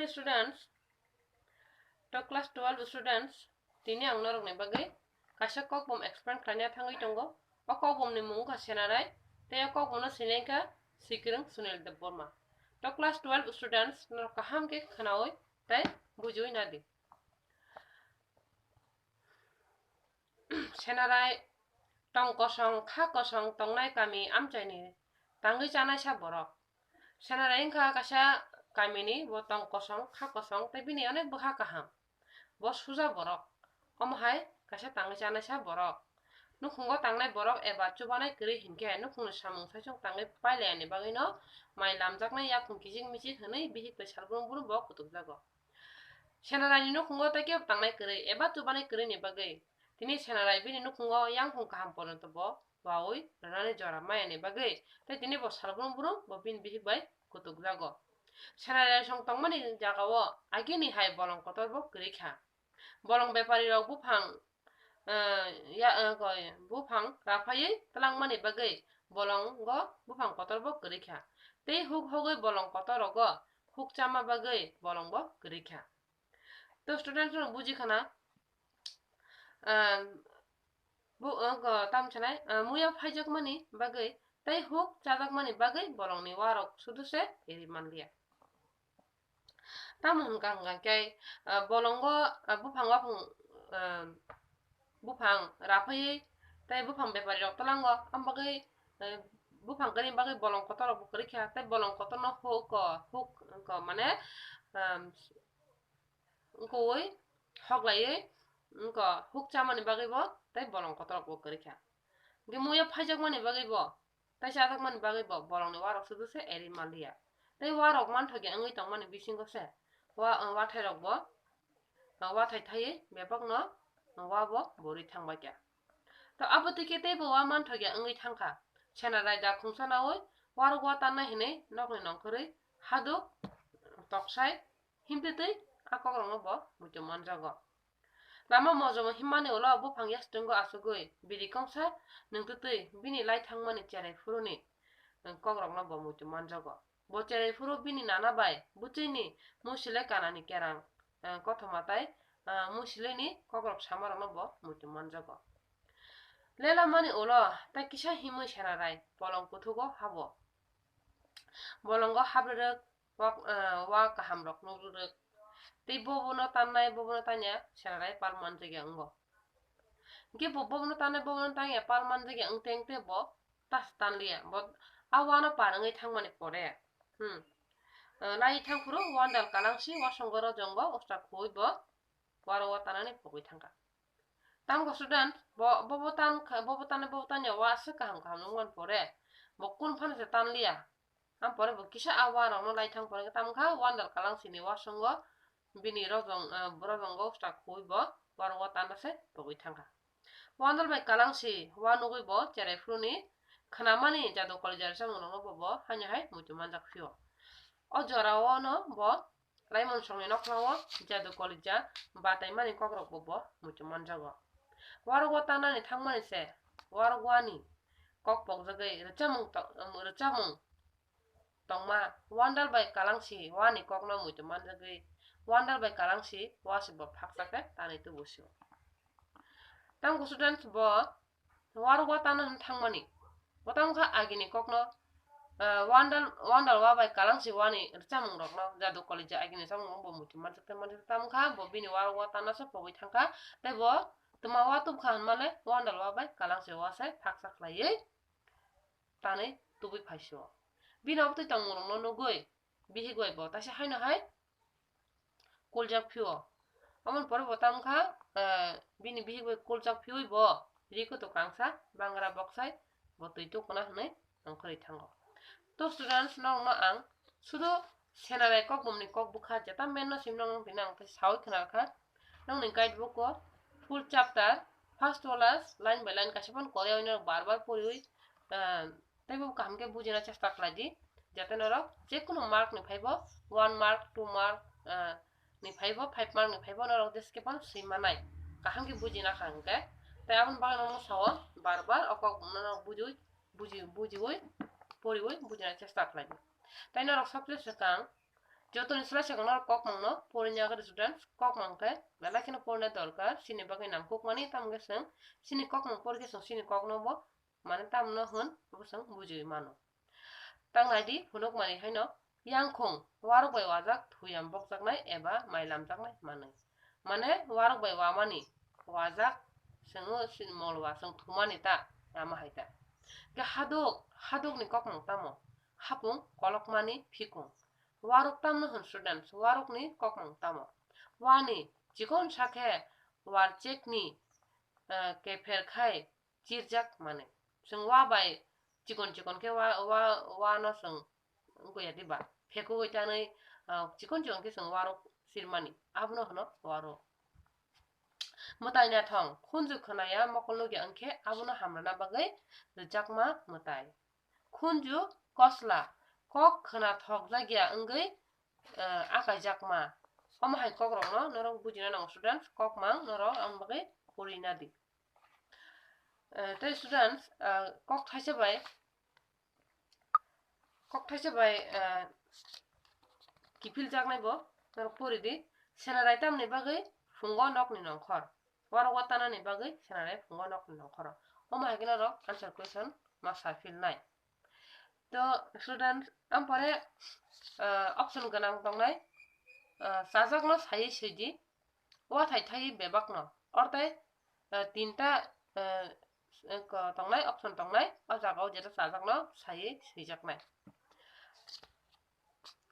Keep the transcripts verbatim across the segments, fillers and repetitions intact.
Students, to class twelve students, tini ang norokni bagwi kaisa kokbom explain khlaina thangwi tongo. O kokbomni mung wngkha Senarai, tei o kokbomno sini wngkha Sikrwng Sunil Debbarma. To class twelve students, norok kaham khe khwnawi tei bujiwi nadi. Senarai tong kosong, kha kosong tongnai kami amchaini tangwi chanaisa borok. Senarai wngkha kaisa kamini bo tong kosong, kha kosong tei bini onek bwkha kaham. Bo suja borok. Omo hai kaisa tangwi chanaisa borok. Nukhungo tangnai borok eba chubanai kwrwi hinkhe nukhungni samung saichung tangwi pailaiani bagwino mai lamjaknai yakhung kichik michik hwnwi bihik bai sal brum brum bo kutukjago. Senaraini nukhungo tei kebo tangnai kwrwi eba chubanai kwrwini bagwi tini Senarai bini nukhungo yangkhung kaham porjonto bo wawi rwnani jora mayani bagwi tei tini bo sal brum brum bo bini bihik bai kutukjago. Senarai song tongmani jagao agini hai bolong kotor bo kwrwi kha. Bolong bepari rok buphang, eh, ya, eh, koi, buphang raphaiwi twlangmani bagwi bolongo buphang kotor bo kwrwi kha. Tei huk hogwi bolong kotor rogo huk chama bagwi bolong bo kwrwi kha. To students rok buji khana, ah, bu, ah, go, tam sanai, ah, muya phaijakmani bagwi tei huk chajakmani bagwi bolongni warok sudu se eri manliya. Tamo hwnka hwnka khe, ah, bolongo, ah, buphang waphang, ah, buphang raphaiwi tei buphang bepari rok twlango, am bagwi, eh, buphang kwrwini bagwi bolong kotor rok bo kwrwi kha, tei bolong kotor no huk, huk, huk, mane, ah, wngkha ui hoklaiwi wngkha huk chamani bagwi bo tei bolong kotor rok bo kwrwi kha. Hwnkhe muya phaijakmani bagwi bo tei chajakmani bagwi bo bolongni warok sudu se eri manliya. Tei warok manthokya wngwi tongmani bisingo se wa-, wathai rok bo, wathai thaiwi bebakno wa bo borwi thangbaikha. To abo twi khe teibo wa manthokya wngwi thangkha. Senarai da khungsa naui warok wa tanna hinwi nokni nongkhorwi haduk toksai himtwi twi a kokrokno bo muitu manjago. Lama mojomo himmani ulo buphang yastungo achugwi biri kongsa nungtwi twi bini lai thangmani cherai phuruni kokrokno bo muitu manjago. Bo cherai phuru bini nana bai bwchwini musilai kanani kerang, eh, kothoma tai, eh, musilaini kokrok samarokno bo muitu manjago. Lelamani ulo tai kisa himwi Senarai bolong kuthugo habo. Bolongo habrwrwk wa, eh, wa kahamrok nukrwrwk. Tei bobono tannai, bobono tanya Senarai pal manjakya wngo. Hwnkhe bo bobono tannai, bobono tanya pal manjakya wngte wngte bo tas tanliya. Bo a wano par wngwi thangmani pore, hmm, eh, lai thangphuru wandal kalangsi wasongo rojongo usta khuwi bo waro wa tanani pogwi thangkha. Tamkha student, bo, bobo tan kha, bobo tanai, bobo tanya wa aswk kaham kaham nungmani pore. Bo kun phano se tanliya. Am pore bo kisa a wa rokno lai thang pore tamkha wandal kalang sini wasongo bini rojong, eh, rojongo usta khuwi bo waro wa tanna se pogwi thangkha. Wandal bai kalang si wa nugwi bo cherai phuruni khnamani jadu kolijar samung rokno bo, bo haino hai muitu manjak phio. O jora o no bo Laimon songni nokhlao jadu kolija bataimani kokrokbo bo muitu manjago. Warok o tanani thangmani se warok wani kok pokjagwi rwchapmung to-, rwchapmung tongma wandal bai kalangsi wani kokno muitu manjagwi wandal bai kalangsi wasi bo phaksa khe tanwi tubu sio. Tamo students bo Warok wa tana hwn thangmani. Bo tamo kha agini kokno, ah, wandal, wandal wa bai kalangsi wani rwchapmung rokno jadu kolija agini samung bo muitu manjak tei manjak tamo kha bo bini warok wa tana se pogwi thangkha tei bo twma wa tubkha hwnmale wandal wa bai kalangsi wa se phaksa khlaiwi tanwi tubui phaisio. Bini obotwi tongmung rokno nugwi bihik bai bo taisa haino hai kuljak phio. Aboni pore bo tamo kha, eh, bini bihik bai kuljak phiwi bo ri kutuk kangsa bangra boksai bo twi tukuna hwnwi nongkhorwi thango. To students, norokno ang sudo Senarai kokbumni kok bwkha jeta menno sim norokno tini ang tei sawi khna rwkha. Nokni guidebook o full chapter first wala line by line kaisa phano koriwi norok bar bar poriwi, eh, tei bo kaham khe bujina chesta khlai di, jate norok je kunu mark ni phaibo, one mark, two mark, ah, ni phaibo, five mark ni phaibo norok jeske phano swi manai, kaham khe bujina kha hwnkhe. Tei aboni bagwi norok sao bar bar o kok norok bujiwi, buji-, bujiwi, poriwi bujina chesta khlai di. Tei norok sabse swkang Jotoni slai sakno kokmangno porina khe students, kokmang khe belai kheno porina dorkar, chini bagwi nangkukmani, tamo khe chwng chini kokmang porikhe chwng chini kokno bo mane tamno hwn, bo chwng bujiwi mano. Tang naidi phunukmani haino, yangkhung warok bai wajak thuyam bokjaknai eba mailamjaknai manwi. Mane warok bai wamani wajak, chwngno sin molwa chwng thumani ta, ama hai ta. Khe haduk, hadukni kokmang tamo? Hapung kolokmani phikung. Warok tamno hwn students, warokni kokmang tamo? Wani chikon sakhe warchekni, eh, kepher khai chirjak manwi. Chwng wa bai chikon chikon khe wa, wa, wano chwng wngkha ya diba? Phekugwi tanwi, ah, chikon chikon khe chwng warok sirmani. Abono hwno warok. Mwtai naithong, khunju khwnaya mokol nukya wngkhe abono hamrwna bagwi rwjakma mwtai. Khunju kosla, kok khwna thokjakya wngwi, ah, akaijakma. Omo hai kokrokno norok bujina nango students, kokmang norok ang bagwi pori nadi. Eh, tei students, ah, kok thaisa bai, kok thaisa bai, ah, kiphiljaknai bo norok pori di. Senarai tamni bagwi phungo nokni nongkhor? Warok wa tanani bagwi senarai phungo nokni nongkhoro. Omo hai khe norok answer question ma sa philnai. To students, ampore, ah, option gwnang tongnai, ah, chajakno saiwi swidi, wathai thaiwi bebakno. Ortei, ah, tinta, ah, ko-, tongnai, option tongnai, o jagao jeta chajakno saiwi swijaknai.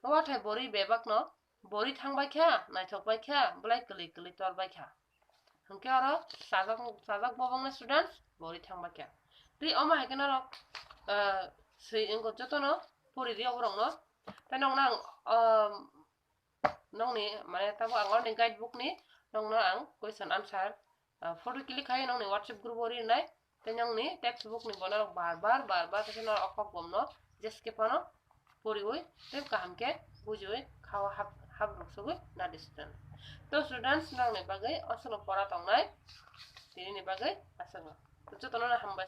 Wathai bori bebakno, bori thangbai kha, naithok bai kha, belai kwlwi kwlwi tor bai kha. Hwnkhe oro chajak, chajak bobongni students bori thangbai kha. Tei omo hai khe norok, ah, swi wngkha jotono pori di oborokno. Tei nokno ang, ah, nokni, mane, tabuk ang oroni guide book ni nokno ang question answer, ah, photo click khai nokni WhatsApp group o rinai. Tei nokni text book ni bo norok bar bar, bar bar khe norok o kok bomno jeskhe phano poriwi tei kaham khe bujiwi khao hap-, habruk sogwi nadi student. To students, nokni bagwi aswkno pora tongnai, tinini bagwi aswkno. To jotono hambai.